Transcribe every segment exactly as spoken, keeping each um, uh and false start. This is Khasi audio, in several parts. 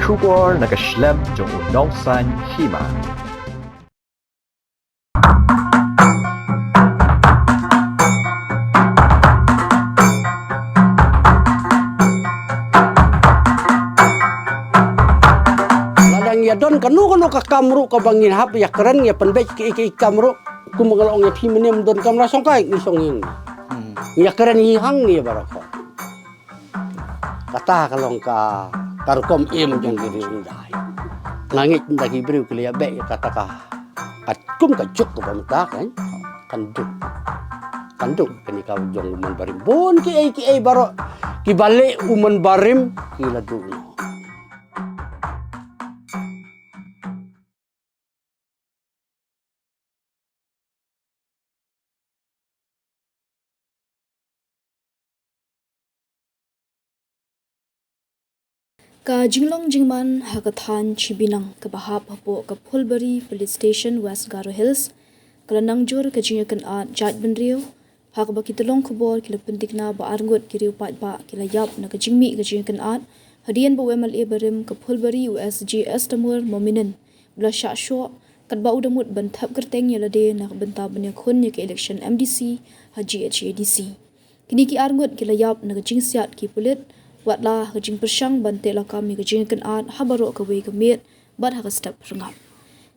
Khubor na ka shlem jong u nongsan hima. Lada ngi ïa don kano kano ka kam ruh kaba ngin hap ïa kren ïa pynbeit ki, ki kam ruh, kumba nga la ong ïa phi mynne, ym don kamra shongkai ngi shong ïing. Hmm. Ngi ïa kren hi hangne baroh. Kata ka long ka, ka rukom im jong ki riewhyndai. Nga ngeit ynda ki briew ki la ïa beh ïa kata ka, ka kum ka juk kaba mynta kan, kan duk. Kan duk kane ka jong u Manbarim. Bun kiei kiei baroh kiba leh u Manbarim ki la duh noh. Ka jinglong jingman ha ka thaiñ Chibinang kaba hap hapoh ka Phulbari Police Station, West Garo Hills, ka la nang jur ka jingïakynad jaitbynriew, ha kaba ki tyllong khubor ki la pynthikna ba arngut ki riew paidbah ki la ïap na ka jingmih ka jingïakynad hadien ba u M L A barim ka Phulbari, u S J Estamur Mominin, u la shah shoh katba u da mut ban thep kyrteng ïa lade na ka bynta ban ïakhun ïa ka election M D C ha G H A D C. Kine ki arngut ki la ïap na ka jingsiat ki pulit, watla ha ka jingpyrshang ban teh lakam ïa ka jingïakynad ha baroh kawei ka miet bad ha ka step phyrngap.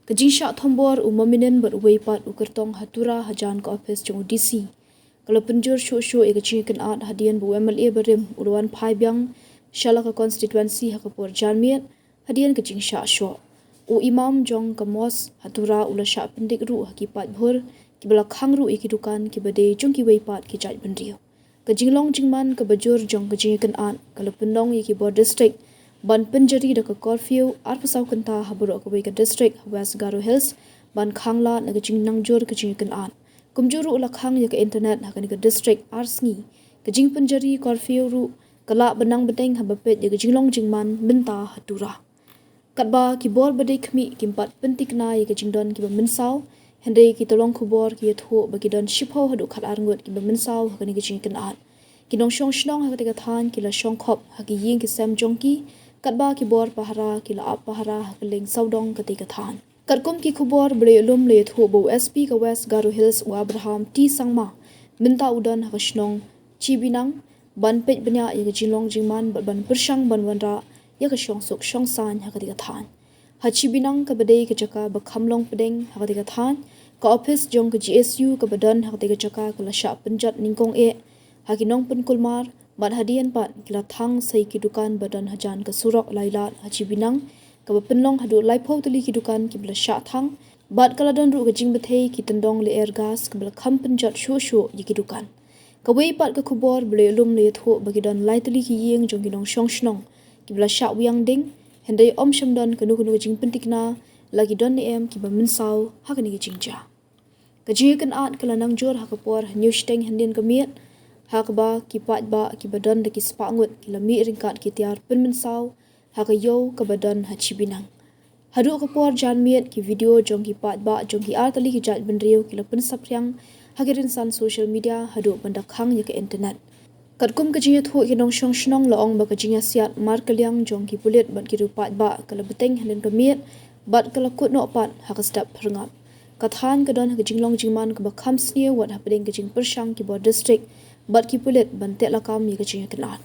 Ka jingshah thombor u Mominin bad uwei pat u kyrtong ha Tura hajan ka ophis jong u D C ka la pynjur shuh shuh ïa ka jingïakynad hadien ba u M L A barim u la wan phai biang sha la ka constituency ha ka por janmiet, hadien ka jingshah shoh. U imam jong ka mosque ha Tura u la shah pyndik ruh ha ki paidbah kiba la khang ruh ïa ki dukan kiba dei jong kiwei pat ki jaitbynriew. Ka jinglong jingman kaba jur jong ka jingïakynad ka la pynlong ïa ki bor district ban pynjari da ka curfew arphew saw kynta ha baroh kawei ka district ha West Garo Hills ban khang lad na ka jingnang jur ka jingïakynad. Kumjuh ruh la khang ïa ka internet ha kane ka district ar sngi. Ka jingpynjari curfew ruh ka lah ban nang bteng haba peit ïa ka jinglong jingman mynta ha Tura. Katba ki bor ba dei khmih kim pat pynthikna ïa ka jingdon kiba mynsaw, hynrei ki tyllong khubor ki ïathuh ba ki don shiphew haduh khatar ngut kiba mynsaw ha kane ka jingïakynad. Ki nongshong shnong ha katei ka thaiñ ki la shong khop ha ki ïing ki sem jong ki, katba ki bor pahara ki la ap pahara ha kylleng sawdong katei ka thaiñ. Katkum ki khubor ba la ïalum la ïathuh ba u S P ka West Garo Hills u Abraham T Sangma mynta u don ha ka shnong Chibinang ban peit bniah ïa ka jinglong jingman bad ban pyrshang ban wanrah ïa ka shongsuk shongsaiñ ha katei ka thaiñ. Ha Chibinang kaba dei ka jaka ba kham long pdeng ha katei ka thaiñ, ka ophis jong ka G S U kaba don ha katei ka jaka ka la shah pynjot nyngkong eh ha ki nongpynkulmar, bad hadien pat ki la thang sa ïa ki dukan ba don hajan ka surok Lailad ha Chibinang, kaba pynlong haduh laiphew tylli ki dukan kiba la shah thang, bad ka la don ruh ka jingbthei ki tyndong lyer gas kaba la kham pynjot shuh shuh ïa ki dukan. Kawei pat ka khubor ba la ïalum la ïathuh ba ki don lai tylli ki ïing jong ki nongshong shnong kiba la shah wiang ding, hynrei ym shym don kano kano ka jingpynthikna la ki don ne em kiba mynsaw ha kane ka jingjia. Ka jingïakynad ka la nang jur ha ka por hynñiew shiteng hadien ka miet, ha kaba ki paidbah kiba don da ki spah ngut ki la mih ryngkat ki tiar pynmynsaw ha ka ïew kaba don ha Chibinang. Haduh ka por janmiet ki video jong ki paidbah jong ki ar tylli ki jaitbynriew ki la pynsaphriang ha ki rynsan social media haduh ban da khang ïa ka internet. Katkum ka jingïathuh ki nongshong shnong la ong ba ka jingïasiat markylliang jong ki pulit bad ki riew paidbah ka la bteng hadien ka miet bad ka la kut noh pat ha ka step phyrngap. Ka thaiñ ka don ha ka jinglong jingman kaba kham sniew wat hapdeng ka jingpyrshang ki bor district bad ki pulit ban teh lakam ïa ka jingïakynad.